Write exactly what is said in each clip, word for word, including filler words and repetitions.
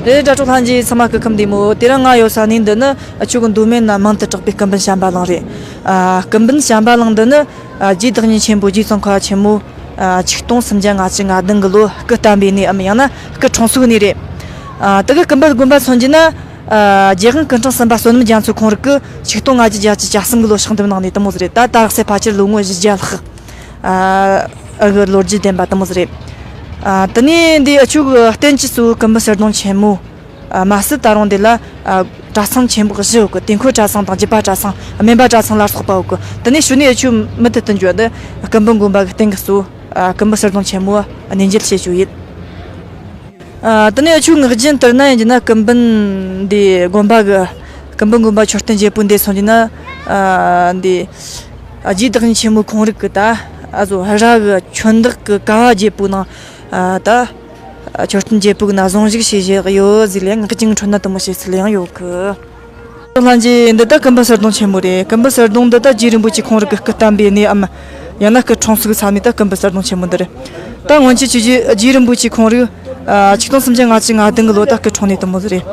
རེད། དྲ་གྲོགས་ལྷན་རྒྱས་ཚང་མ་སྐུ་ཁམས་བདེ་མོ། དེ་རིང་ང་ཡོད་ས་གནས་འདི་ནི་ཆོས་གི་མདོ་སྨད་ན་མིང་དུ་གྲགས་པའི་སྐུ་འབུམ་བྱམས་པ་གླིང་རེད། ཨ། སྐུ་འབུམ་བྱམས་པ་གླིང་འདི་ནི། ཨ། རྗེ་བདག་ཉིད་ཆེན་པོ་རྗེ་ཙོང་ཁ་པ་ཆེན་མོ། ཨ། ཆིག་སྟོང་སུམ་བརྒྱ་ལྔ་བཅུ་ང་བདུན་གི་ལོ་སྐུ་བལྟམས་པའི་གནས་འམ་ཡང་ན་སྐུ་འཁྲུངས་ས་གི་གནས་རེད། ཨ། དེ་གི་སྐུ་འབུམ་དགོན་པ་མཚོན་རྒྱུ་ན། ཨ། རྒྱལ་དབང་སྐུ་ཕྲེང་གསུམ་པ་བསོད་ནམས་རྒྱ་མཚོ་ཁོང་རང་གིས་ཆིག་སྟོང་ལྔ་བརྒྱ་བརྒྱད་ཅུ་གྱ་གསུམ་གི་ལོ་ཕྱག་འདེབས་གནང་ནས་དེ་མོ་ཟིག་རེད། ད་ད་རག་སའི་ཕལ་ཆེར་ལོ་ངོ་བཞི་བརྒྱ་ལྷག་ཨ། ཨ་གི་ལོ་རྒྱུས་ལྡན་པ་དེ་མོ་ཟིག་རེད། ཨ། དེ་ནས་འདི་ཨ་ཆོས་གི་རྟེན་གྱི་གཙོ་བོ་སྐུ་འབུམ་གསེར་གདུང་ཆེན་མོ། ཨ། མ་ཟད་ད་རུང་འདི་ལ། ཨ། གྲྭ་ཚང་ཆེན་པོ་བཞི་ཡོད་གི། དུས་འཁོར་གྲྭ་ཚང་དང་རྒྱུད་པ་གྲྭ་ཚང་། སྨན་པ་གྲྭ་ཚང་ལ་སོགས་པ་ཡོད་གི། དེ་ནས་ཞུ་ནས་ཨ་ཆོས་མུ་མཐུད་དུ་འགྱོ། འདི་སྐུ་འབུམ་དགོན་པ་གི་རྟེན་གྱི་གཙོ་བོ། ཨ། སྐུ་འབུམ་གསེར་གདུང་ཆེན་མོ་གནས་མཇལ་བྱེད་རྒྱུ་ཡིན། ཨ། དེ་ནས་ཨ་ཆོས་ངག་རྒྱུན་ལྟར་ན་ཡིན་གྱི་ན་སྐུ་འབུམ་འདི་དགོན་པ་གི། སྐུ་འབུམ་དགོན་པ་མཆོད་རྟེན་བརྒྱད་པོ་འདི་སོང་གྱི་ན། ཨ། འདི། ཨ། རྗེ་བདག་ཉིད་ཆེན་མོ་ཁོང་རང་གི་ད། ཨ་ཟོ་ར་གི་ཆོན་དག་གི་ཀ་བ་བརྒྱད་པོའི་ནང་། ཨ། ད། མཆོད་རྟེན་བརྒྱད་པོ་གི་ནང་གཟུངས་གཞུག་བྱེད་བཞག་ཡོད་ཟིག་ལས། ངག་རྒྱུན་ཁྲོད་ན་དེ་མོ་བྱེད་ཚུལ་ཡང་ཡོད་གི། ལྷན་རྒྱས། འདི་ད་སྐུ་འབུམ་གསེར་གདུང་ཆེན་མོ་རེད། སྐུ་འབུམ་གསེར་གདུང་འདི་ད་རྗེ་རིན་པོ་ཆེ་ཁོང་རང་གི་སྐུ་བལྟམས་པའི་གནས་འམ། ཡང་ན་སྐུ་འཁྲུངས་ས་གི་ས་གནས་ད་སྐུ་འབུམ་གསེར་གདུང་ཆེན་མོ་འདི་རེད། ད་སྔོན་ཆད་ཆོས་རྗེ་རྗེ་རིན་པོ་ཆེ་ཁོང་རང་། ཨ། ཆིག་སྟོང་སུམ་བརྒྱ་ལྔ་བཅུ་ང་བདུན་གི་ལོ་ད་སྐུ་འཁྲུངས་ནས་དེ་མོ་ཟིག་རེད།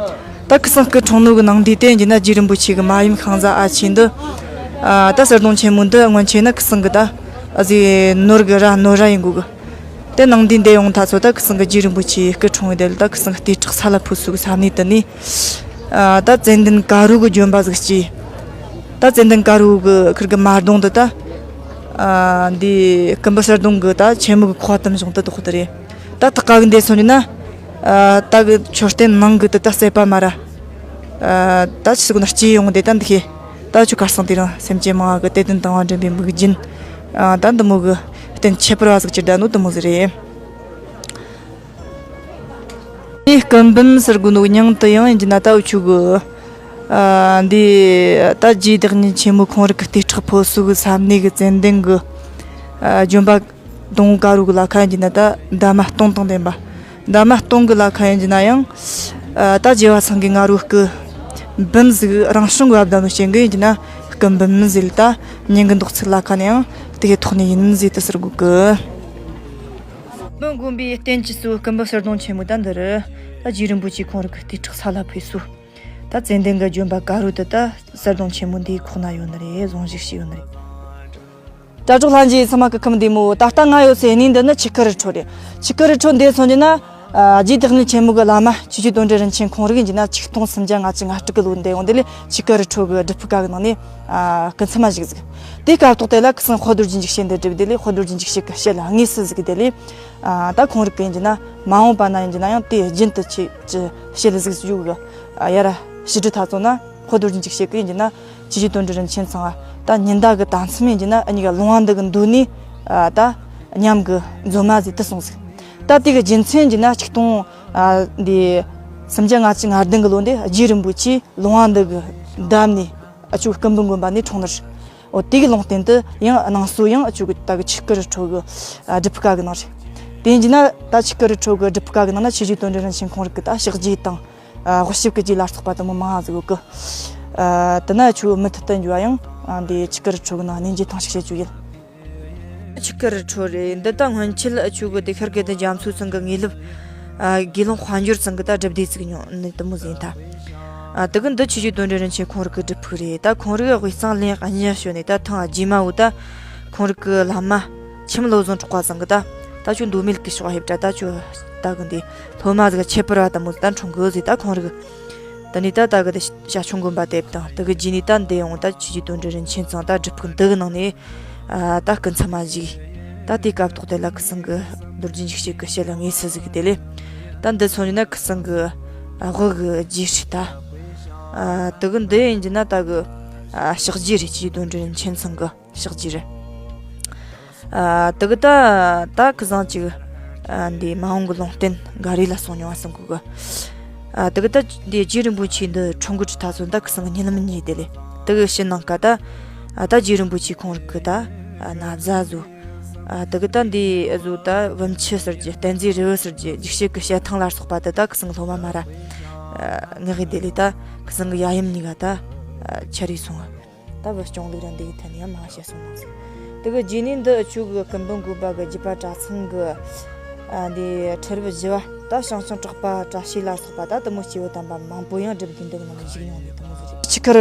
ད་སྐུ་སྲུང་སྐུ་འཁྲུངས་ནོ་གི་ནང་འདི་དེ་ཡིན་གྱི་ན་རྗེ་རིན་པོ་ཆེ་གི་མ་ཡུམ་ཤིང་བཟའ་ཨ་ཆེ་འདི། ཨ། ད་གསེར་གདུང་ཆེན་མོ་འདི་སྔོན་ཆད་ན་སྐུ་སྲུང་གི་ད། ཨ་ཟི་ནོར་གི་ར་ནོར་ར་ཡིན་དགོས་གི། དེ་ནང་འདི་འདི་ཡོང་ཐ་ཚོ་ད་སྐུ་སྲུང་གི་རྗེ་རིན་པོ་ཆེ་སྐུ་འཁྲུངས་ཡོད་དེ་ལ། ད་སྐུ་སྲུང་གི་ལྟེ་ཁྲག་ས་ལ་ཕུལ་ས་གི་ས་གནས་དེ་ནས། ཨ། ད་ཙན་དན་དཀར་པོ་གི་ལྗོན་པ་ཟིག་སྐྱེས། ད་ཙན་དན་དཀར་པོ་གི་ཁིར་གི་མ་གདོང་དུ་ད། ཨ། འདི་སྐུ་འབུམ་གསེར་གདུང་གི་ད་ཆེན་མོ་གི་ཁོག་ཏམ་བྱུང་དུ་དོག་དེ་རེད། ད་ཐག་ཀ་གི་འདས་སོང་ནི་ན། ཨ། ད་གི་མཆོད་རྟེན་ནང་གི་དུ་ད་བསད་པ་མ་ར། ཨ། ད་ཆི་ཟིག་ན་སྐྱེས་ཡོང་དེ་ད་འདི་ཤེས། ད་ཆུ་ཁར་སང་དེ་རང་སེམས་ཅན་མང་གི་དད་ལྡན་དང་བ་འདྲེན་པའི་མིག་རྒྱན། ཨ། ད་འདི་མོ་གི་རྟེན་ཁྱད་པར་བ་ཟིག་ཅི་ད་ནོ་དེ་མོ་ཟིག་རེད། ངས་སྐུ་འབུམ་ཟེར་དགོས་ནོ་མྱིང་དུ་ཡང་ཡིན་གྱི་ན་ད་འུ་ཆུ་གི། ཨ། འདི་ད་རྗེ་བདག་ཉིད་ཆེན་མོ་ཁོང་རང་གི་ལྟེ་ཁྲག་ཕོ་སུ་གི་ས་གནས་གི་ཙན་དན་གི། ཨ། ལྗོན་པ་གདོང་དཀར་པོ་གི་ལ་ཁ་ཡིན་གྱི་ན་ད་འདབ་མ་སྟོང་དང་ལྡན་པ། འདབ་མ་སྟོང་གི་ལ་ཁ་ཡིན་གྱི་ན་ཡང་། ཨ། ད་རྗེ་བ་ཚང་གི་ང་རོ་སྐུ་འབུམ་ཟིག་རང་བྱུང་གི་བབ་ད་ནོ་ཞེན་གི་ཡིན་གྱི་ན་སྐུ་འབུམ་ཟེར་ད་མྱིང་གི་འདོགས་ཚིག་ལ་ཁ་ནས་ཡང་དེ་གི་ཐོག་ནས་ཡིན་ཟེར་དུ་ཟེར་དགོས་གི། སྐུ་འབུམ་དགོན་པའི་རྟེན་གྱི་གཙོ་སྐུ་འབུམ་གསེར་གདུང་ཆེན་མོ་ད་འདི་རུ། ད་རྗེ་རིན་པོ་ཆེ་ཁོང་རང་གི་ལྟེ་ཁྲག་ས་ལ་ཕུལ་སོ། ད་ཙན་དན་གི་ལྗོན་པ་དཀར་པོ་དེ་ད་གསེར་གདུང་ཆེན་མོ་འདིའི་ཁོག་ན་ཡོད་ནི་རེད། གཟུངས་གཞུག་བྱས་ཡོད་ནི་རེད། དྲ་གྲོགས་ལྷན་རྒྱས་ཚང་མ་སྐུ་ཁམས་བདེ་མོ། ད་ལྟ་ང་ཡོད་སའི་གནས་འདི་ནི་ཆུ་ཁ་རི་ཁྲོད་རེད། ཆུ་ཁ་རི་ཁྲོད་འདི་སོང་གྱི་ན། ཨ། རྗེ་བདག་ཉིད་ཆེན་མོ་གི་བླ་མ་ཆོས་རྗེ་དོན་གྲུབ་རིན་ཆེན་ཁོང་རང་ཡིན་གྱི་ན་ཆིག་སྟོང་སུམ་བརྒྱ་ལྔ་བཅུ་ང་དྲུག་གི་ལོ་འདས་ཡོང་དེ་ལས་ཆུ་ཁ་རི་ཁྲོད་གི་སྒྲུབ་ཕུག་ག་གི་ནང་ནས། ཨ། སྐུ་མཚམས་མ་བཞུགས་ཟིག། དེའི་སྐབས་ཐོག་དེ་ལ་སྐུ་སྲུང་འཁོར་རྡོར་རྗེ་འཇིགས་བྱེད་འདི་བསྒྲུབས་དེ་ལས་འཁོར་རྡོར་རྗེ་འཇིགས་བྱེད་གི་ཞལ་དངོས་སུ་གཟིགས་དེ་ལས། ཨ། ད་ཁོང་རང་གི་ཡིན་གྱི་ན་མ་འོངས་པ་ན་ཡིན་གྱི་ན་ཡང་དེ་རྒྱུན་དུ་ཆེ་ཆེ་ཞལ་གཟིགས་བཞུགས་གི། ཨ། ཡར་ཕྱི་དྲོ་ཐ་ཚོ་ན་འཁོར་རྡོར་རྗེ་འཇིགས་བྱེད་གི་ཡིན་གྱི་ན་ཆོས་རྗེ་དོན་གྲུབ་རིན་ཆེན་ཚང་ད་ཉི་ཟླ་གི་ཟླ་མཚམས་ཡིན་གྱི་ན་ཨ་གཉིས་ཀ་ལུང་བ་འདི་གི་མདོ་ནས། ཨ། ད་མཉམ་གི་འཛོམས་མ་ཟིག་དུ་སོང་ཟིག། ད་དེ་གི་རྒྱུ་མཚན་ཡིན་གྱི་ན་ཆིག་སྟོང་། ཨ། འདི་སུམ་བརྒྱ་ལྔ་བཅུ་ང་བདུན་གི་ལོ་འདི་རྗེ་རིན་པོ་ཆེ་ལུང་བ་འདི་གི་འདབས་ནས་ཨ་ཆོ་སྐུ་འབུམ་དགོན་པ་ནས་འཁྲུངས་ནི་རེད། འོ་དེ་གི་ལུང་བསྟན་དུ་ཡང་གནང་སྲོལ་ཡང་ཨ་ཆོ་གི་ད་གི་ཆུ་ཁ་རི་ཁྲོད་གི། ཨ། སྒྲུབ་ཕུག་ག་གི་ནང་རེད། དེ་ཡིན་གྱི་ན་ད་ཆུ་ཁ་རི་ཁྲོད་གི་སྒྲུབ་ཕུག་ག་གི་ནང་ན་ཆོས་རྗེ་དོན་གྲུབ་རིན་ཆེན་ཁོང་རང་གི་ད་ཕྱག་རྗེས་དང་། ཨ། དབུ་ཞབས་ཀྱི་རྗེས་ལ་སོགས་པ་དེ་མོ་མང་ང་ཟིག་ཡོད་གི། ཨ། དེ་ན་ཆུ་མུ་མཐུད་དུ་འགྱོ་བ་ཡང་། ཨ། འདི་ཆུ་ཁ་རི་ཁྲོད་གི་ནང་གནས་མཇལ་ཐེངས་ཤིག་བྱེད་རྒྱུ་ཡིན། ཆུ་ཁ་རི་ཁྲོད་རེད། འདི་ད་སྔོན་ཆད་ཨ་ཆོ་གི་དེ་ཤར་དགེ་ལྡན་རྒྱ་མཚོ་ཚང་གི་དངོས་སློབ། ཨ། དགེ་སློང་དཔལ་འབྱོར་ཚང་གི་ད་སྒྲུབ་སྡེ་བཙུགས་མྱོང་ནི་དེ་མོ་ཟིག་ཡིན་ད། ཨ། དེ་གི་འདི་ཆོས་རྗེ་དོན་གྲུབ་རིན་ཆེན་ཁོང་རང་གི་སྒྲུབ་ཕུག་རེད། ད་ཁོང་རང་གི་དབུས་གཙང་གླིང་གཉིས་ཞོན་ནས་ད་ཐེངས་རྗེས་མ་བོ་ད་ཁོང་རང་གི་བླ་མ་ཁྱིམ་བློ་བཟང་གྲགས་པ་ཚང་གི་ད་ད་ཆོ་མདོ་སྨད་གི་ཕྱོགས་ཕེབས་དྲ་ད་ཆོ་ད་གི་འདི་སློབ་མ་ཟིག་ཁྱད་པར་བ་དེ་མོ་ད་འཁྲུངས་གི་ཟིག། ད་ཁོང་རང་གི་དེ་ནས་ད་ད་གི་དེ་ཞྭ་ཆུང་དགོན་པ་དེབ་དང་དེ་གི་རྗེས་ནས་ད་འདི་ཡོང་ད་ཆོས་རྗེ་དོན་གྲུབ་རིན་ཆེན་ཚང་ད་སྒྲུབ་ཕུག་འདི་གི་ནང་ནས། ཨ། ད་སྐུ་མཚམས་མ་བཞུགས། ད་དེའི་སྐབས་ཐོག་དེ་ལ་སྐུ་སྲུང་གི་རྡོ་རྗེ་འཇིགས་བྱེད་ཀྱི་ཞལ་དངོས་སུ་གཟིགས་དེ་ལས། ད་འདི་ཚོ་ཡིན་ན་སྐུ་སྲུང་གི་དབུ་གི་རྗེས་ཧྲིལ་ད། ཨ། དེ་གི་འདི་ཡིན་གྱི་ན་ད་གི། ཨ། ཕྱག་རྗེས་རེད། ཆོས་རྗེ་དོན་གྲུབ་རིན་ཆེན་ཚང་གི་ཕྱག་རྗེས་རེད། ཨ། དེ་གི་ད་ད་ཁི་བཟང་ཅིག། ཨ། འདི་མ་འོངས་གི་ལུང་བསྟན་འགའ་རེ་ལ་གསུངས་མྱོང་བ་གསུང་གི་གི། ཨ། དེ་གི་ད་འདི་རྗེ་རིན་པོ་ཆེ་འདི་འཁྲུངས་གི་ཁྲི་ཐ་ཚོ་ད་ཁི་སང་གི་ཉིན་ལམ་གཉིས་དེ་ལས་དེ་གི་ཕྱི་ནང་ཀ་ད། ཨ། ད་རྗེ་རིན་པོ་ཆེ་ཁོང་རིག་གི་ད། ཨ། ན་བཟའ་བཟོ། ཨ། དེ་གི་ད་འདི་བཟོ་ད་བུམ་ཆུ་ཟེར་རྒྱུ་བསྟན་འཛིན་རི་བོ་ཟེར་རྒྱུ་འཇིགས་བྱེད་ཀྱི་བཤད་ཐང་ལ་སོགས་པ་དེ་ད་ཁི་སང་གི་སློབ་མ་མ་ར། ཨ། ངག་གི་དེ་ལས་ད་ཁི་སང་གི་ཡབ་ཡུམ་གཉིས་ཀ་ད། ཨ། ཆ་རེ་སོང་། ད་བུ་སྐྱོང་ལུགས་ར་འདི་གི་ཐད་ནས་ཡང་མང་བཤད་སོང་ནང་ཟིག། དེ་གི་རྗེས་ནས་འདི་ཆོས་གི་སྐུ་འབུམ་དགོན་པ་གི་རྒྱུད་པ་གྲྭ་ཚང་གི། ཨ་འདི་ཁྲི་རབས་བཞི་པ་ད་ཞང་ཞུང་གྲགས་པ་བཀྲ་ཤིས་ལ་སོགས་པ་ད་དེ་མོ་སྐྱེས་བུ་དམ་པ་མང་པོ་ཡང་སྒྲུབ་དགེ་འདུན་གྱི་ནང་ནས་བཞུགས་མྱོང་ནས་དེ་མོ་ཟིག་རེད། ཆི་ཁར་